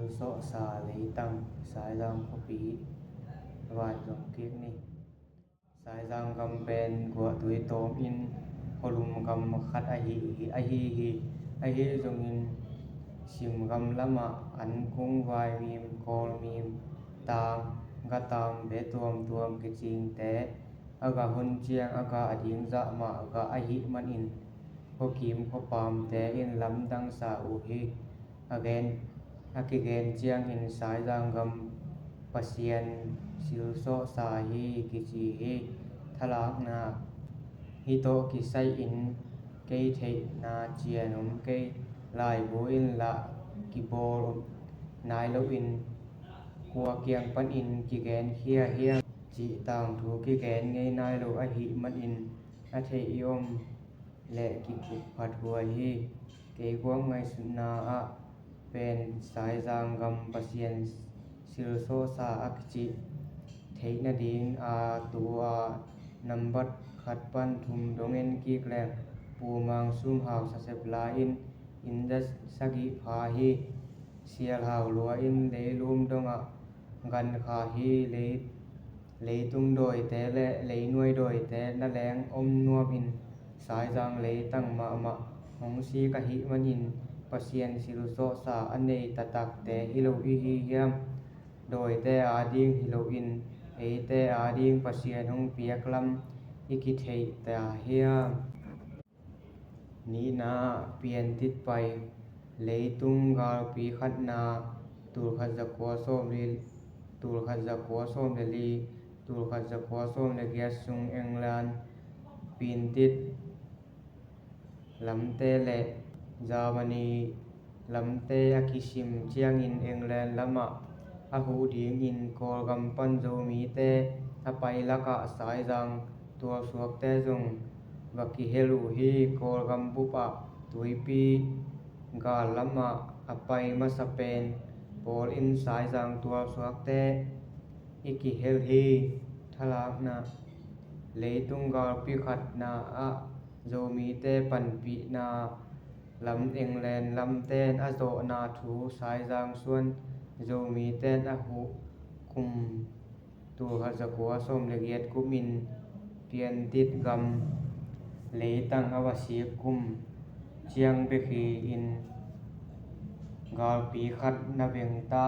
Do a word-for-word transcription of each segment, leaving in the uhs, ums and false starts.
Sawhsa leitang Saizang khuapi vai zong kik ni. Saizang gam pen guahtui tawm in khualum gam khat ahi hi, ahi hi. Ahi zongin sim gam lamah an kung, vai mim, kawl mim, tang, gatam, be tuamtuam kicingte a gah hun ciang a gah a ding zah mah gah ahih manin khuakim khuapamte in lamdang sa uh hi. A gen, a kigen ciangin Saizang gam Pasian silsawhsa hi kici hi. Thalakna hih tawh kisai-in kei theihna cian om kei. Laibu in lah kibawl nai loin kua kiang panin kigenkhia hiam cih tangthu kigen ngei nai lo ahih manin a theih i om leh kikup phat huai hi. Kei guak ngaihsutna ah pen Saizang gam Pasian silsawhsa a kicih theih nading a tu a nambat khat pan thum dong en kik leng, Pu Mang Sum Hau sasep lai-in inn za sagih pha hi. Sial Hau lua in leilum dongah gan kha hi. Lei, leitung dawite le leinuai dawite na leng om nuamin Saizang leitang mahmah hong sik ahih manin Pasian silsawhsa a nei taktakte hi lo i hi hiam? Dawite ading hi loin eite ading Pasian hong piak lam i kitheih ta hiam? Nihna ah Piantit pai, leitung galpi khatna, tulkhat zakua sawm li, tulkhat zakua sawm le li, tulkhat zakua sawm le giat sung England, Piantit lamte le Germany lamte a kisim ciangin England lamah a huh dingin Kawlgam pan Zomite a pai lakah Saizang tualsuakte zong va kihel uh hi. Kawlgam bupah tuipi gal lamah a pai masa pen pawl in Saizang tualsuakte i kihel hi. Thalakna, leitung galpi khatna ah Zomite panpihna lam England lamten a zawhna thu Saizang suan Zomiten a huh kum tulkhat zakua sawm le giat kumin Piantit gam leitang a va sik kum ciang bek hi-in galpi khat na veng ta,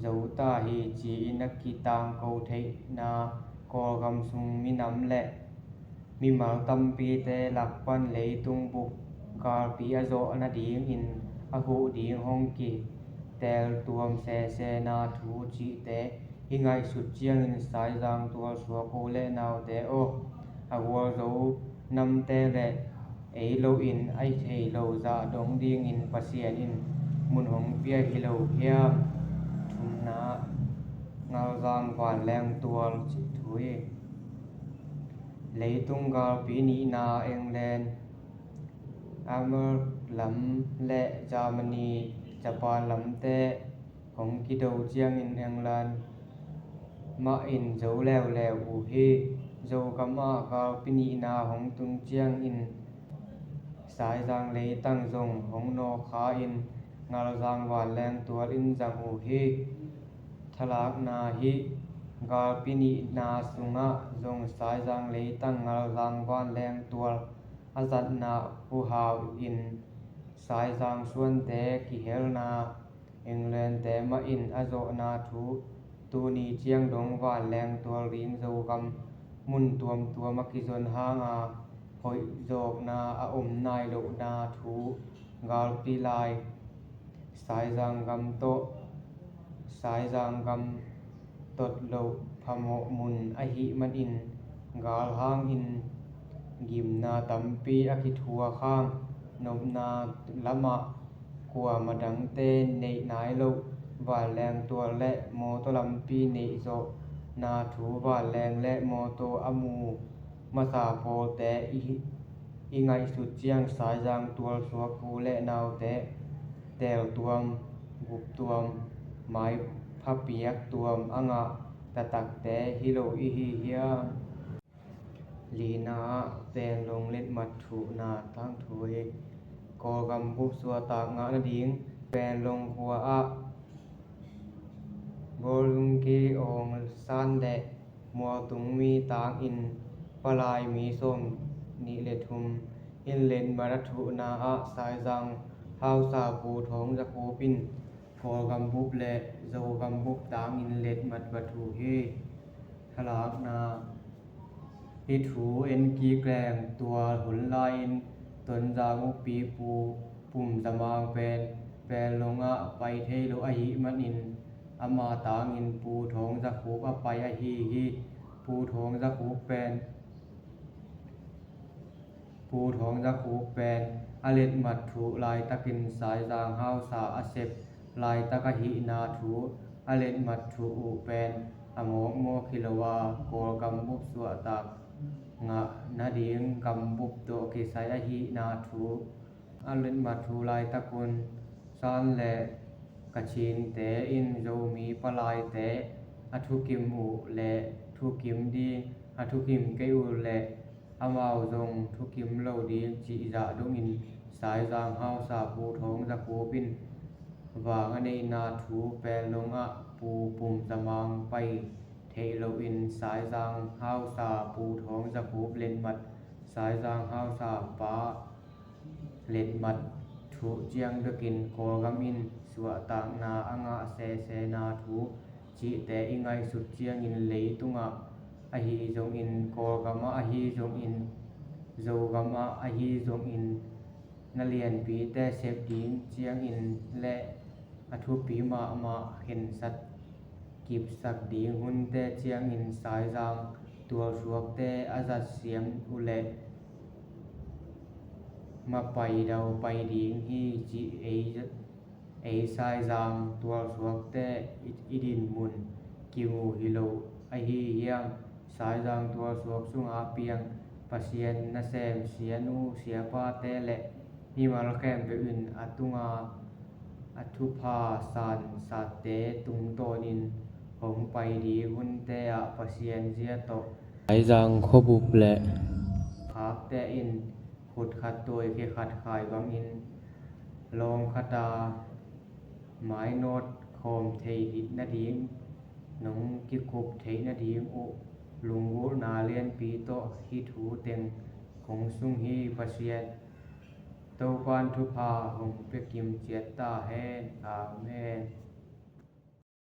zo ta hi ci-in a kitangko theihna Kawlgam sung minam le mimal tampite lak pan leitung bup galpi a zawh nadingin a huh ding hong kiteel tuam sesena thu cihte i ngaihsut ciangin Saizang tualsuak u le naute aw, a gualzo namte le ei loin a thei lo zah dong dingin Pasian in mun hong pia hi lo hiam? Thumna, Ngalzang vanleng tual cih thu hi. Leitung galpi nihna England, America lam le Germany, Japan lamte hong kido ciangin England mah in zo leuleu uh hi. Zogam ah galpi nihna hong tun ciangin Saizang leitang zong hong nawkkha in Ngalzang vanleng tual in zang uh hi. Thalakna, hih galpi nihna sungah zong Saizang leitang Ngalzang vanleng tual a zatna Pu Hau in Saizang suante kihelna Englandte mah in a zawhna thu tuni ciang dong vanleng tual ding Zogam mun tuamtuam a kizon hanga hoih zawkna a om nai lohna thu galpi lai Saizang gam tawh Saizang gam tot loh phamawh mun ahih manin gal hangin gimna tampi a kithuak hang nopna lamah kuamah dangte neih nai loh vanleng tual le mawtaw lampi neih zawhna thu vanleng le mawtaw a mu masa pawlte i, i ngaihsut ciang Saizang tualsuak u le naute teel tuam, gup tuam, maipha piak tuam a ngah taktakte hi lo i hi hiam? Lina ah Panglong letmat thuhna tangthu hi. Kawlgam bup suahtak ngah nading Panglong khua ah tangin palai mi sawm nih le thum in letmat a thuhna ah Saizang hausa Pu Thawng Za Khup in Kawlgam bup le Zogam bup tangin letmat va thuh hi. Thalakna: Hih thu en kik leng tua hun lai-in Tonzang ukpi Pu Pum Za Mang pen Panglong ah pai thei lo ahih manin ama tangin Pu Thawng Za Khup a pai ahi hi. Pu Thawng Za Khup pen Pu Thawng Za Khup pen a letmat thuh laitakin Saizang hausa a sep laitak ahihna thu a letmat thuh uh pen a mawkmawk hi lo a, Kawlgam bup suahtak ngah nading gambup tawh kisai ahihna thu a letmat thuh laitak un Shan le Kachin te in Zomi palaite a thukim uh le thukim ding, a thukim kei uh le amau zong thukim lo ding cih zah dongin Saizang hausa Pu Thawng Za Khup in vang a neihna thu Panglong ah Pu Pum Za Mang pai theih loin Saizang hausa Pu Thawng Za Khup letmat Saizang hausa pa letmat thuh ciang bekin Kawlgam in suahtakna a ngah sesena thu cihte i ngaihsut ciangin leitungah ahi zongin, Kawlgamah ahi zongin, Zogamah ahi zongin na lianpite sep ding ciangin le a thupi mahmah khensat kipsak ding hunte ciangin Saizang tualsuakte a zatsiam uh le mapai dau pai ding hi cih ei, ei Saizang tualsuakte i, i dinmun kimu hi lo ahi hiam? Saizang tualsuak sunga piang Pasian nasem sianu siapate le mimal khempeuh in a tunga a thupha sansatte tungtawnin hong pai ding hunte ah Pasian zia tawh Saizang khuabup le khakte in khut khat tawi khe khat khai bangin lawng khata mainawt khawm thei nading, nong kikup theih nading uh lunggulhna lianpi tawh hih thu teng kong sung hi. Pasian Topan thupha hong pia kim ciat ta hen. Amen.